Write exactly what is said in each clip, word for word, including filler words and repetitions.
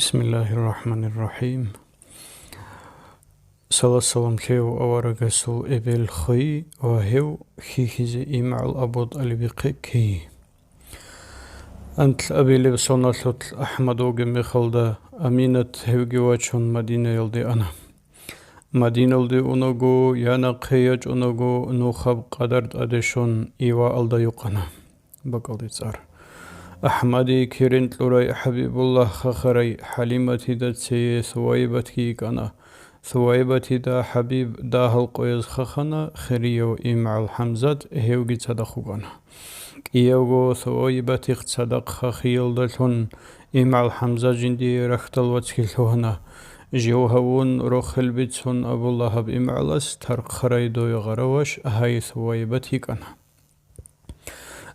Бисмиллагьир рахӀманир рахӀим. Салат-салам лъев аварагасул эбел хвей ва гьев хьихьизе имгӀал Абу ТӀалибихъе ккей. Анкь абилеб соналъулъ АхӀмад вугеб мехалда, Аминат гьевги вачун Мадинаялде ана. Мадиналде унаго я нахъе ячӀунаго, нухаб къадар тӀаде щун Иваалда юкъана. БакӀалде цӀар. АхӀмадие керен кьурай ХӀабибуллагь хахарай ХӀалиматида цее Суваибатги йикӀана. Суваибатида ХӀабиб дагьал къояз хахана, хирияв имгӀал ХӀамзат гьевги цадахъ вукӀана. КӀиявго Суваибатихъ цадахъ хахиялдалъун имгӀал ХӀамзат жиндие рахьдал вацги лъугьана. Жив гьавун рохел бицун Абу Лагьаб имгӀалас тархъарай дове гъараваш гьай Суваибат йикӀана.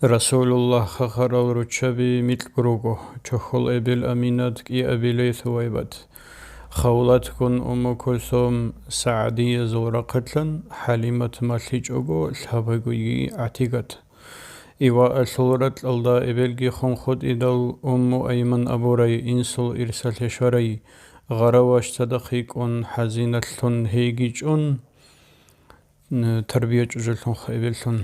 Расулуллагь хахарал руччаби микьго руго, чохьол эбел Аминат, кӀиабилей Суваибат. Хавлатгун Умму Кулсум, СагӀдиязул рахъалъан ХӀалимат малъичӀого лъабагойги гӀатигат. Иваалъул ракьалда эбелги хун хутӀидал, Умму Айман абурай инсул ирсалъе щварай, гъараваш цадахъ йикӀун хӀазиналъун гьейги чӀун, н-, тарбия чӀужулъун хайбеллъун,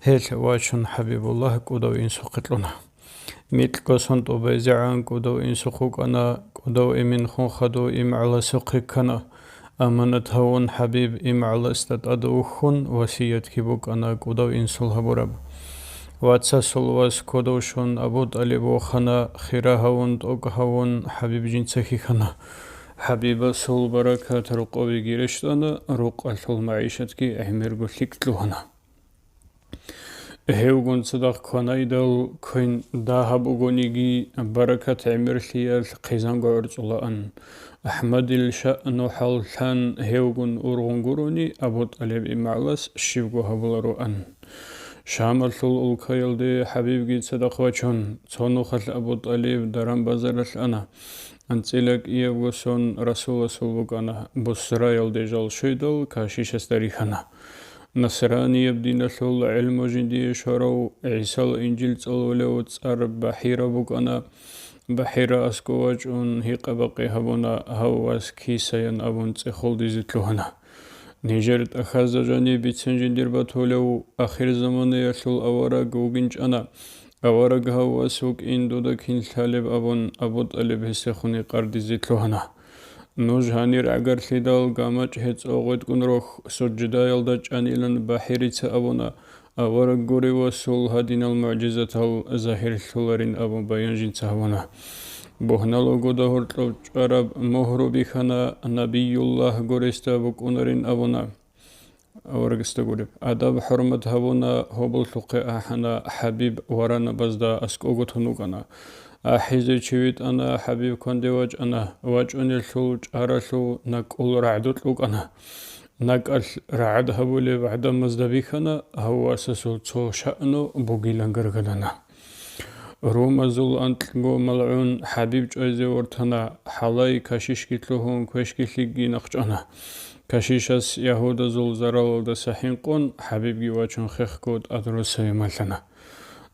гьелъ вачун ХӀабибуллагь кӀудав инсухъе кьуна. Микьго сон тӀубайзегӀан кӀудав инсухъ вукӀана, кӀудав эмен хун хадув имгӀаласухъе ккана. Аманат гьавун ХӀабиб имгӀаласда тӀад вухьун, васиятги букӀана кӀудав инсул гьабураб. Вацасул вас кодов щун Абу ТӀалиб вохана, хира гьавун, тӀокӀ гьавун ХӀабиб жинца хьихьана. ХӀабибасул баракат рокъовеги рещтӀана, рукъалъул магӀишатги гӀемерго лъикӀ лъугьана. Гьевгун цадахъ кванайдал, квен дагьаб бугониги, баракат гӀемерлъиялъ хъизанго гӀорцӀулаан. АхӀмадил шаъну хӀаллъан гьевгун ургъун гурони, Абу ТӀалиб имгӀалас щибго гьабулароан. Шамалъул улкаялде ХӀабибги цадахъ вачун, цо нухалъ Абу ТӀалиб даран-базаралъ ана. АнцӀила кӀиябго сон Расуласул букӀана, Бусраялде жал щведал, кашишасда рихьана. Насранияб диналъул гӀелму жиндие щварав, ГӀисал Инжил цӀалулев цӀар БахӀира букӀана. БахӀира аскӀов вачӀун гьикъа-бакъи гьабуна, гьав вас кисаян абун цӀехолдизе лъугьана. Нижер тӀахьазда жаниб бицен жиндир батулев, ахирзаманаялъул авараг вугин чӀана. Авараг гьав вас вукӀин дуда кин лъалеб абун, Абу ТӀалиб гьесдехун гьикъардизе лъугьана. Нуж гьанир гӀагарлъидал гамачӀ гьецӀо гъветӀгун рохь, суждаялда чӀанилан БахӀирица абуна, авараг гурев васул гьадинал мугӀжизатал загьирлъуларин абун баян жинца гьабуна. Бугьналугу дагьурлъуб чӀвараб мугьру бихьана, Набиюллагь гуресда букӀунарин абуна. Аварагасда гуреб. Адаб-хӀурмат гьабуна, гьоболлъухъе ахӀана, ХӀабиб варанабазда аскӀого тун вукӀана. АхӀизе чи витӀана, ХӀабиб кванде вачӀана. ВачӀунелъул чӀаралъув накӀкӀул рагӀдукь вукӀана. НакӀалъ рагӀад гьабулеб гӀадамазда бихьана, гьав васасул цо шаъну бугилан гаргадана. Румазул анкьго малгӀун ХӀабиб чӀвайзе вортана, хӀалай кашишги лъугьун, квешги лъикӀги нахъчӀвана. Кашишас ягьудазул заралалдаса хӀинкъун, ХӀабибги вачун хехго тӀад росаве малъана.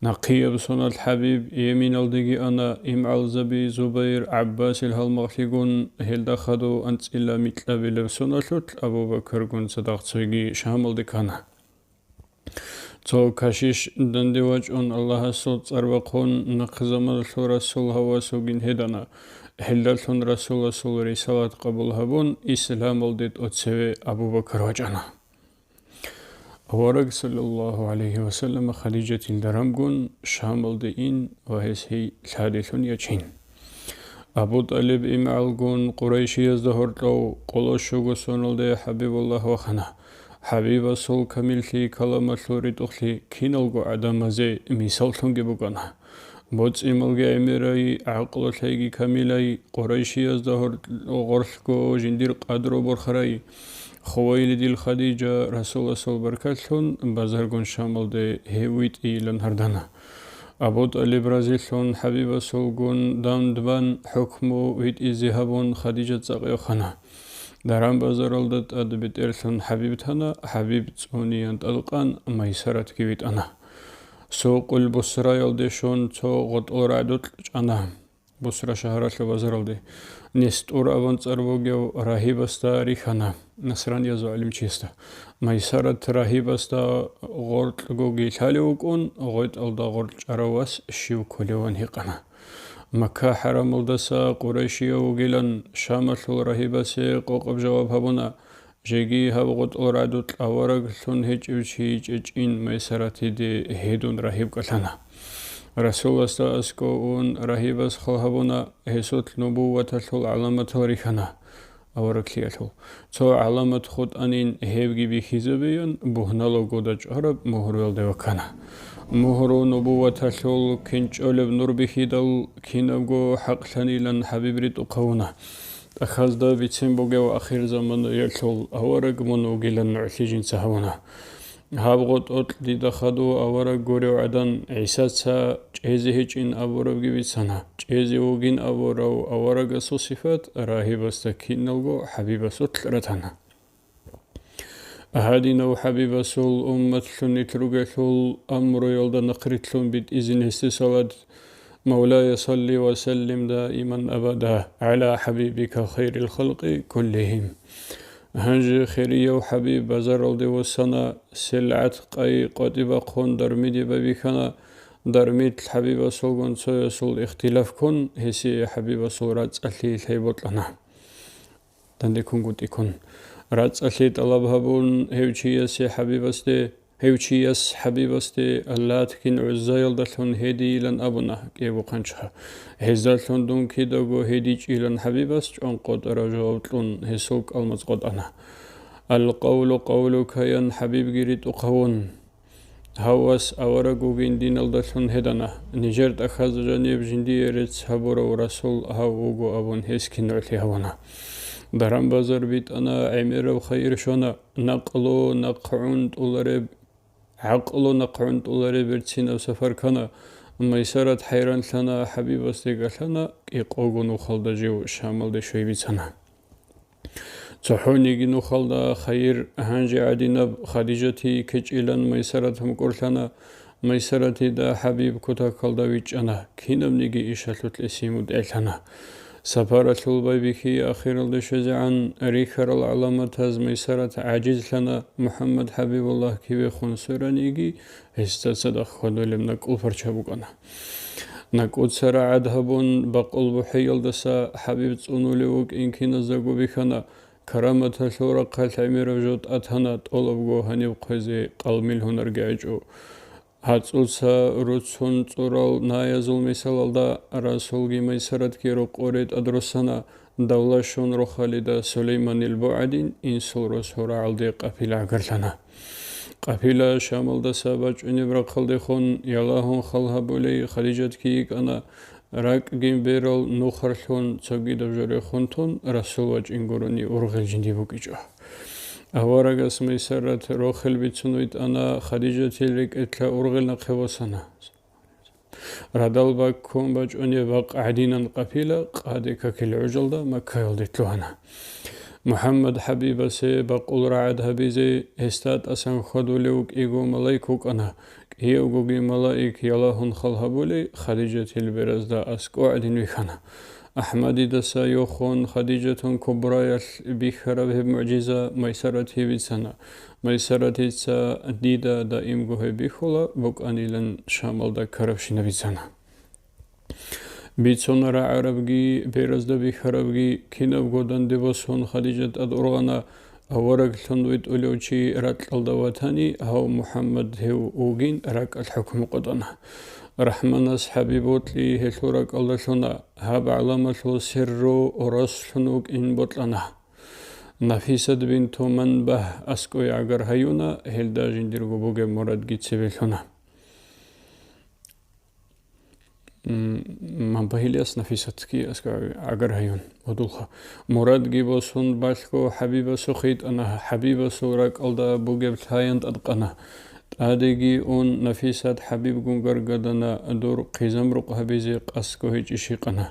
Нахъияб соналъ ХӀабиб Йеминалдеги ана, имгӀалзаби Зубайр, ГӀаббасил гьалмагълъигун, гьелда хадув анцӀила микьабилеб соналъулъ Абу-Бакаргун цадахъ цойги Шамалде ккана. Цо кашиш данде вачӀун, Аллагьасул цӀар бахъун, нахъ заманалъул расул гьав вас вугин гьедана. Гьелдалъун Расуласул рисалат къабул гьабун, исламалде тӀоцеве Абу Бакр вачӀана. Авараг, саллаллагьу гӀалайгьи ва саллам, Хадижатил дарамгун Шамалде ин ва гьес гьей лъаделъун ячин. Абу ТӀалиб имгӀалгун Къурайшиязда гьоркьов къоло щуго соналде ХӀабибуллагь вахана. ХӀабибасул камиллъи, каламалъул ритӀухълъи киналго гӀадамазе мисаллъунги букӀана. БоцӀи-малги гӀемерай, гӀакълу-лъайги камилай, Къурайшиязда гьор-, гъорлъго жиндир къадру борхарай, Хувайлидил Хадижа Расуласул баркаллъун базаргун Шамалде гьев витӀийилан гьардана. Абу ТӀалиб разилъун ХӀабибасулгун дандбан, хӀукму витӀизе гьабун, Хадижа цӀакъ йохана. Даран-базаралда тӀад бетӀерлъун ХӀабиб тана, ХӀабиб цӀуниян тӀадкъан Майсаратги витӀана. Сукъул Бусраялде щун цо гъотӀол рагӀдукь чӀана. Бусра шагьаралъул базаралде, Нестур абун цӀар бугев рагьибасда рихьана, насраниязул гӀалимчиясда. Майсарат рагьибасда гъоркьгоги лъалев вукӀун, гъветӀалда гъоркьчӀарав вас щив кколеван гьикъана. Макка хӀарамалдаса къурайшияв вугилан Шамалъул рагьибасе къокъаб жаваб гьабуна, жеги гьаб гъотӀол рагӀдукь авараглъун гьечӀев чи чӀечӀин Майсаратиде гьедун рагьиб кӀалъана. Расуласда аскӀов ун рагьибас хал гьабуна, гьесулъ нубуваталъул гӀаламатал рихьана, авараглъиялъул. Цо гӀаламат хутӀанин гьебги бихьизабеян, бугьналав года чӀвараб мугьруялде ваккана. Мугьру нубуваталъул кинчӀолеб нур бихьидал, кинабго хӀакълъанилан ХӀабиб ритӀухъ гьавуна. ТӀахьазда бицен бугев ахирзаманаялъул авараг мун вугилан нугӀлъи жинца гьавуна. Гьаб гъотӀолъ дида хадув авараг гурев гӀадан, ГӀисаца чӀезе гьечӀин абурабги бицана. ЧӀезе вугин абурав аварагасул сипат рагьибасда киналго ХӀабибасулъ ратана. Гьадинав ХӀабибасул умматлъун нилъ ругелъул амруялда нахърилълъун битӀизин гьесде салат, Мавлая, салли ва саллим даиман абада гӀала хӀабибика хайрил халкъи куллихим. Гьанже хирияв ХӀабиб базаралде восана, силгӀат къай къватӀибахъун дармиде байбихьана, дармил ХӀабибасулгун цоясул ихтилаф ккун, гьесие ХӀабибасул рацӀцӀалъи лъай бокьана. ДандеккунгутӀиккун. РацӀцӀалъи тӀалаб гьабун, гьев чиясе ХӀабибасде, гьев чияс ХӀабибасде Лат кин ГӀуззаялдалъун гьедийилан абуна кӀиябго хъанчха. Гьездалъун дун кидаго гьедичӀилан ХӀабибас чӀван къотӀараб жаваб кьун гьесул кӀалмац къотӀана. Ал-къавлу къавлука, ян ХӀабибги ритӀухъ гьавун. Гьав вас авараг вугин диналдалъун гьедана. Нижер тӀахьазда жаниб жиндие рецц гьабурав Расул гьав вуго абун гьес кингӀлъи гьавуна. Даран-базар битӀана, гӀемераб хайир щвана, накълу нахъгӀунтӀулареб, гӀакълу нахъгӀунтӀулареб берцинаб сапар ккана. Майсарат хӀайранлъана, ХӀабибасде кӀалъана, кӀикъого нухалда жив Шамалде щвей бицана. ЦохӀониги нухалда хайир гьанже гӀадинаб Хадижатие кечӀилан Майсарат мукӀурлъана. Майсаратида ХӀабиб кутакалда вичӀчӀана, кинабниги ишалъулъ гьесие мутӀигӀлъана. Сапаралъул байбихьи ахиралде щвезегӀан рихьарал гӀаламатаз Майсарат гӀажизлъана, МухӀаммад ХӀабибуллагь кивехун свераниги, гьесда цадахъ хьвадулеб накӀкӀул парча букӀана. НакӀкӀуца рагӀад гьабун, бакъул бухӀиялдаса ХӀабиб цӀунулев вукӀин киназдаго бихьана, караматалъул рахъалъ гӀемераб жо тӀатана, тӀолабго гьаниб хъвезе къалмил гьунарги гьечӀо. ГьацӀуца руцун цӀурал наязул мисалалда, Расулги Майсаратги рокъоре тӀадруссана, давла щун рохалида Сулейманил бугӀадин инсул росу рагӀалде къапила гӀагарлъана. Къапила Шамалдаса бачӀунеб рахъалдехун ялагьун хал гьабулей Хадижатги йикӀана, ракӀгин берал нухарлъун цогидаб жо рехун тун, Расул вачӀин гурони ургъел жиндие букӀичӀо. Аварагас Майсарат рохел бицун витӀана, Хадижатил рекӀелъа ургъел нахъе босана. Радал баккун бачӀунеб бакъ гӀадинан къапила къаде какил гӀужалда Маккаялде лъугьана. МухӀаммад ХӀабибасе бакъул рагӀад гьабизе гьесда тӀасан хьвадулев кӀиго малаик вукӀана, кӀиявгоги малаик ялагьун хал гьабулей Хадижатил беразда аскӀов гӀадин вихьана. АхӀмадидаса йохун Хадижатун Кубраялъ бихьараб гьеб мугӀжиза Майсаратие бицана. Майсаратица дида даимго гьеб бихьула букӀанилан Шамалда ккарабщинаб бицана. Бицуна рагӀарабги, беразда бихьарабги, кинабго данде босун Хадижат тӀад ургъана, авараглъун витӀулев чи ракьалда ватани, гьав МухӀаммад гьев вугин ракӀалъ хӀукму къотӀана. РахӀманас ХӀабиб вокьи гьелъул ракӀалдалъуна, гьаб гӀаламалъул сирру рослъун вукӀин бокьана. Нафисат бинту Манбагь аскӀой гӀагар гьаюна, гьелда жиндирго бугеб мурадги цебе лъуна. М, Манбагь Ильяс Нафисатги аскӀой гӀагар гьаюн, гьудулха. Мурадги босун балъго ХӀабибасухъ йитӀана, ХӀабибасул ракӀалда бугеб лъаян тӀадкъана. ТӀадеги ун, Нафисат ХӀабибгун гаргадана, дур хъизан-рукъ гьабизе къасго гьечӀищ гьикъана.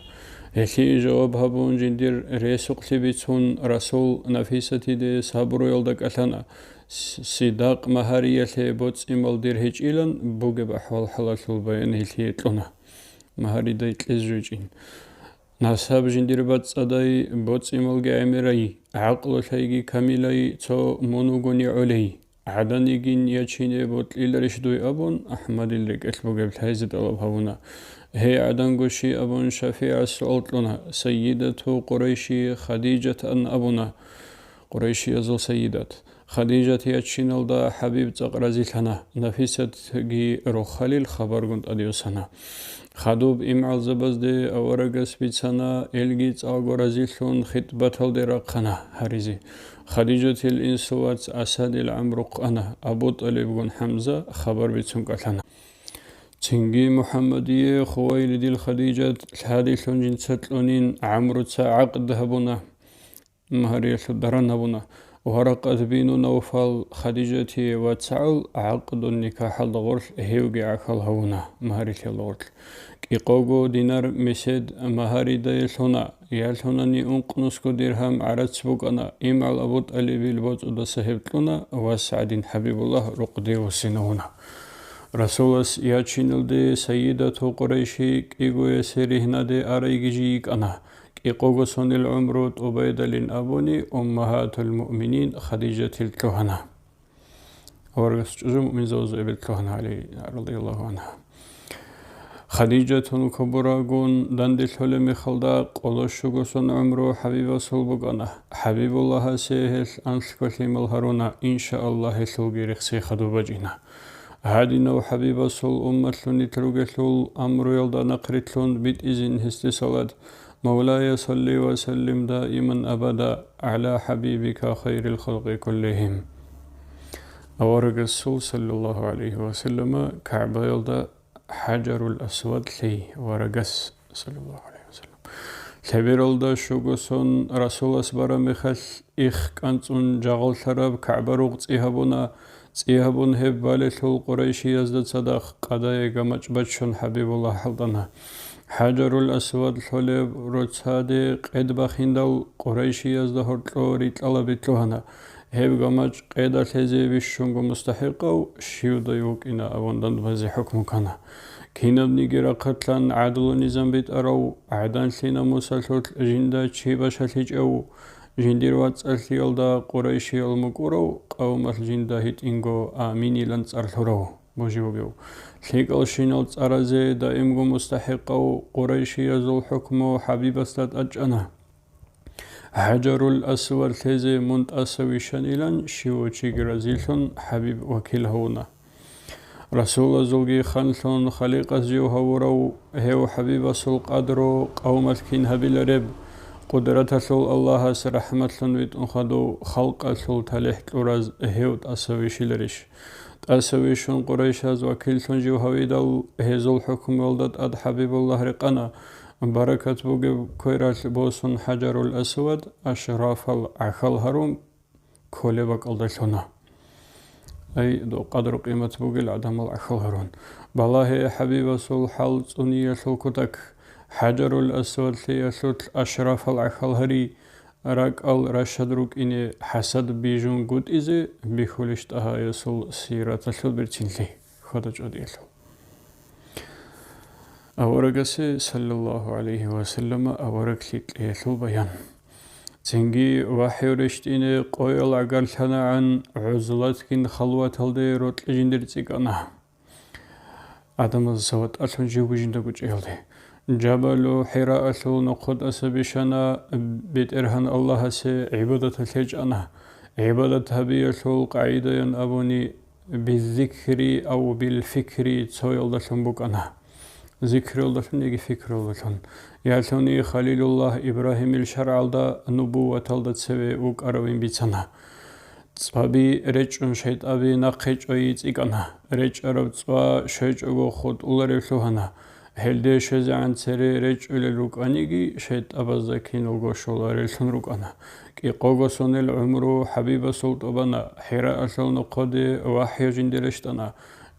Гьелъие жаваб гьабун, жиндир ресукълъи бицун, Расул Нафисатиде сабруялда кӀалъана, с-, Сидакъ магьариялъе боцӀи-мал дир гьечӀилан бугеб ахӀвал-хӀалалъул баян гьелъие кьуна. Магьарида кьез жойчӀин. Насаб жиндир бацӀцӀадай, боцӀи-малги гӀемерай, гӀакълу-лъайги камилай, цо мун вугони гӀолей. ГӀадан йигин я чине бокьиларищ дуй абун, АхӀмадил рекӀелъ бугеб лъайзе тӀалаб гьабуна. Гьей гӀаданго щий абун, ШафигӀас суал кьуна, Сайидату Къурайши Хадижатан абуна, Къурайшиязул Сайидат. Хадижат ячиналда ХӀабиб цӀакъ разилъана, Нафисатги рохалил хабаргун тӀадбуссана. Хадуб имгӀалзабазде аварагас бицана, элги цӀакъго разилъун хитӀбаталде рахъана гьаризе. Хадижатил инсу вац Асадил гӀамрухъ ана, Абу ТӀалибгун ХӀамза хабар бицун кӀалъана. Цинги МухӀаммадие Хувайлидил Хадижат лъадилъун жинца кьунин гӀамруца гӀакъд гьабуна. Магьариялъул даран гьабуна. Варакъат бину Навфал Хадижатие вацгӀал гӀакъдун никахӀалда гъорлъ гьевги гӀахьал гьавуна магьарилъиялда гъорлъ. КӀикъого динар месед магьаридае лъуна, я лъунани ункънусго диргьам гӀарац букӀана, имгӀал Абу ТӀалибил боцӀудаса гьеб кьуна, вас гӀадин ХӀабибуллагь рукъде вуссинавуна. Расулас ячиналде Сайидату Къурайши кӀигоясе ригьнаде арайги жий йикӀана. КӀикъого сонил гӀумру тӀубайдалин абуни, Уммагьатул Муъминин Хадижатил лъугьана. Аварагас чӀужу муъминзабазул эбел лъугьана, ГӀали радияллагьу гӀангьа. Хадижатул Кубрагун данделъулеб мехалда къоло щуго сон гӀумру ХӀабибасул букӀана. ХӀабибуллагьасе гьелъ анлъго лъимал гьаруна, иншааллагь, гьелъулги рехсей хадуб бачӀина. Гьадинав ХӀабибасул умматлъун нилъ ругелъул амруялда нахърилълъун битӀизин гьесде салат, Мавлая, салли ва саллим даиман абада гӀала хӀабибика хайрил халкъи куллихим. Аварагасул, саллаллагьу гӀалайгьи ва саллама, КагӀбаялда ХӀажарул Асвад лъей, аварагас, саллаллагьу гӀалайгьи ва саллам. Лъебералда щуго сон Расулас бараб мехалъ, их кӀанцӀун жагъаллъараб КагӀба ругъ цӀи гьабуна, цӀи гьабун гьеб балелъул къурайшиязда цадахъ къадае гамачӀ баччун ХӀабибуллагь хӀалтӀана. ХӀажарул Асвад лъолеб роцаде къед бахиндал, къурайшиязда гьоркьо рикьалаби лъугьана. Гьеб гамачӀ къеда лъезе бищунго мустахӀикъав щивдай вукӀина абун дандбазе хӀукму ккана. Кинабниги рахъалъан гӀадлу-низам битӀарав, гӀаданлъи-намусалъулъ жинда чи башалъичӀев, жиндир вацӀцӀалъиялда къурайшиял мукӀурав, къавмалъ жинда гьитӀинго аминилан цӀар лъурав божи вугев. ЛъикӀалщинал цӀаразе даимго мустахӀикъав къурайшиязул хӀукму ХӀабибасда тӀадчӀана. ХӀажарул Асвад лъезе мун тӀаса вищанилан щивав чиги разилъун ХӀабиб вакил гьавуна. Расулазулги ханлъун халикъас жив гьавурав гьев ХӀабибасул къадру къавмалъ кин гьабилареб? Къудраталъул Аллагьас рахӀматлъун витӀун хадув халкъалъул талихӀ кьураз гьев тӀаса вищиларищ? ТӀаса вищун къурайшаз вакиллъун жив гьавидал, гьезул хӀукмуялда тӀад ХӀабибуллагь рекъана, баракат бугеб квералъ босун ХӀажарул Асвад ашрафал гӀахьал гьарун кколеб бакӀалда лъуна. Ай, дов къадру-къимат бугел гӀадамал гӀахьал гьарун. Балагье ХӀабибасул хӀал цӀуниялъул кутак, ХӀажарул Асвадлъиялъулъ ашрафал гӀахьал гьари, ракӀал рашад рукӀине хӀасад бижунгутӀизе бихьулищ ТӀагьаясул сираталъул берцинлъи хьвада чӀвадиялъул. Аварагасе, саллаллагьу гӀалайгьи ва саллама, авараглъи кьеялъул баян. Цинги вахӀю рещтӀине къоял гӀагарлъанагӀан гӀузлатгин халваталде рокьи жиндир цӀикӀкӀана. Адамаз саватӀалъун живго жинда гучӀиялде. Жабалу ХӀираалъул нохъо тӀаса бищана, БетӀергьан Аллагьасе гӀибадаталъе чӀана. ГӀибадат гьабиялъул къагӀидаян абуни, биззикри ав билфикри цоялдалъун букӀана. Зикруялдалъун яги фикруялдалъун. Ялъуни Халилуллагь Ибрагьимил шаргӀалда нубуваталда цеве вукӀаравин бицана. ЦӀаби речӀчӀун шайтӀаби нахъе чӀвайи цӀикӀкӀана. РечӀчӀараб цӀва щвечӀого хутӀуларев лъугьана. Гьелде щвезегӀан цере речӀчӀулел рукӀаниги, шайтӀабазда киналго щолареллъун рукӀана. КӀикъого сонел гӀумру ХӀабибасул тӀубана, ХӀираалъул нохъоде вахӀю жинде рещтӀана.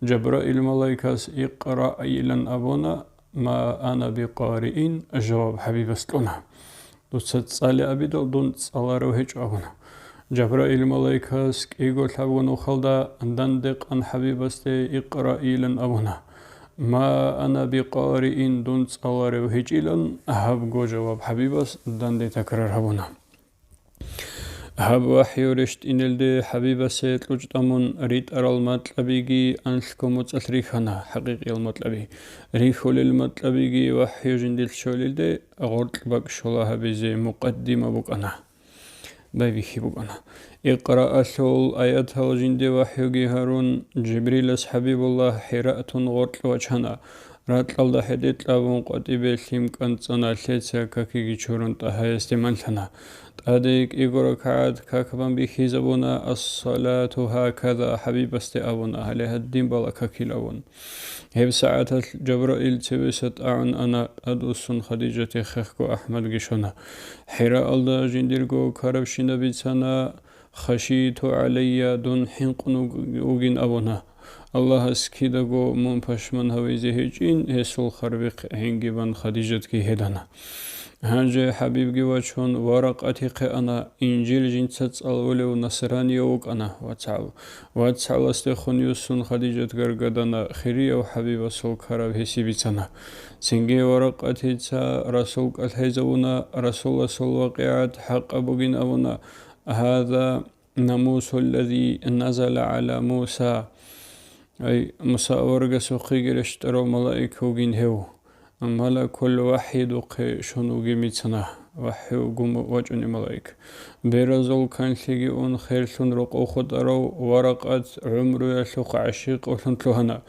Жабраил малайкас «Икъра» илан абуна, «Ма ана бикъариин», жаваб ХӀабибас кьуна. Дуца цӀале абидал, дун цӀаларав гьечӀо абуна. Жабраил малайкас кӀиго лъабго нухалда данде къан ХӀабибасде «Икъра» илан абуна. «Ма ана бикъариин», дун цӀаларев гьечӀилан, гьабго жаваб ХӀабибас данде такрар гьабуна. Гьаб вахӀю рещтӀинелде ХӀабибасе кьучӀдамун ритӀарал макьабиги анлъго моцӀалъ рихьана, хӀакъикъиял макьаби. Рихьулел макьабиги вахӀю жиндилъ щолелде гъоркь бакӀ щола гьабизе мукъаддима букӀана. Байбихьи букӀана. Икъраалъул аятал жинде вахӀюги гьарун, Жибрилас ХӀабибуллагь ХӀираатун гъоркь вачана. Ракьалда хӀедекьабун къватӀибе лъим кӀанцӀана, лъеца какиги чурун ТӀагьаясде манлъана. ТӀаде кӀиго ракагӀат как бан бихьизабуна, «Ас-салату гьаказа», ХӀабибасде абуна, гьале гьадин бала какил абун. Гьеб сагӀаталъ Жабраил цевеса тӀагӀун ана, тӀадвуссун Хадижатихъего АхӀмадги щвана. ХӀираалда жиндирго ккарабщинаб бицана, «Хашиту гӀалайя», дун хӀинкъун вуг-, вугин абуна. Аллагьас кидаго мун пашман гьавизе гьечӀин, гьесул харбихъ гьенги бан Хадижатги гьедана. Гьанже ХӀабибги вачун, Варакъатихъе ана, Инжил жинца цӀалулев насранияв вукӀана, вацгӀал. ВацгӀаласдехун юссун Хадижат гаргадана, хирияв ХӀабибасул ккараб гьесие бицана. Цинги Варакъатица Расул кӀалъайзавуна, Расуласул вакъигӀат хӀакъаб бугин абуна, «Гьаза намусуллази назала гӀала Муса». Ай, Муса аварагасухъеги рещтӀарав малаик вугин гьев. Малакул вахӀи духъе щун вугин бицана, вахӀи вугун вачӀунеб малаик. Беразул канлъиги ун, херлъун рокъов хутӀарав Варакъат гӀумруялъухъ гӀашикъавлъун лъугьана.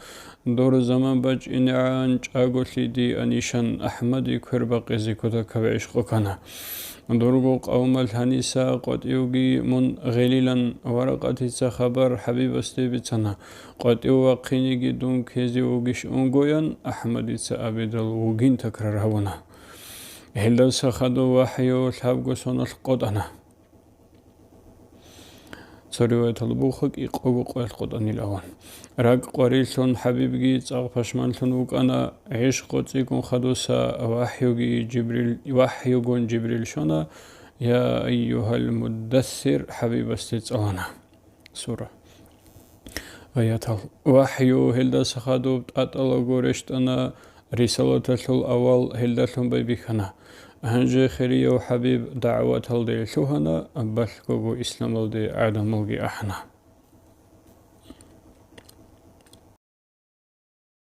Дур заман бачӀинегӀан чӀаголъи дианищан АхӀмаде квер бакъизе кутакаб гӀишкъу ккана. Дурго къавмалъ гьаниса къватӀивги мун гъелилан, Варакъатица хабар ХӀабибасде бицана. КъватӀив вахъинеги дун ккезе вугищ унгоян, АхӀмадица абидал вугин такрар гьавуна. Гьелдаса хадув вахӀю лъабго соналъ къотӀана. Цо риваяталда буго, кӀикъого къоялъ къотӀанил аван. РакӀ къварилъун ХӀабибги цӀакъ пашманлъун вукӀана, гӀишкъу цӀикӀкӀун хадуса вахӀюги Жибрил, вахӀюгун Жибрил щвана, «Я айюгьал муддассир», ХӀабибасде цӀалана. Сура. Аятал. ВахӀю гьелдаса хадуб тӀатӀалаго рещтӀана, рисалаталъул авал гьелдалъун байбихьана. Гьанже хирияв ХӀабиб дагӀваталде лъугьана, балъгого исламалде гӀадамалги ахӀана.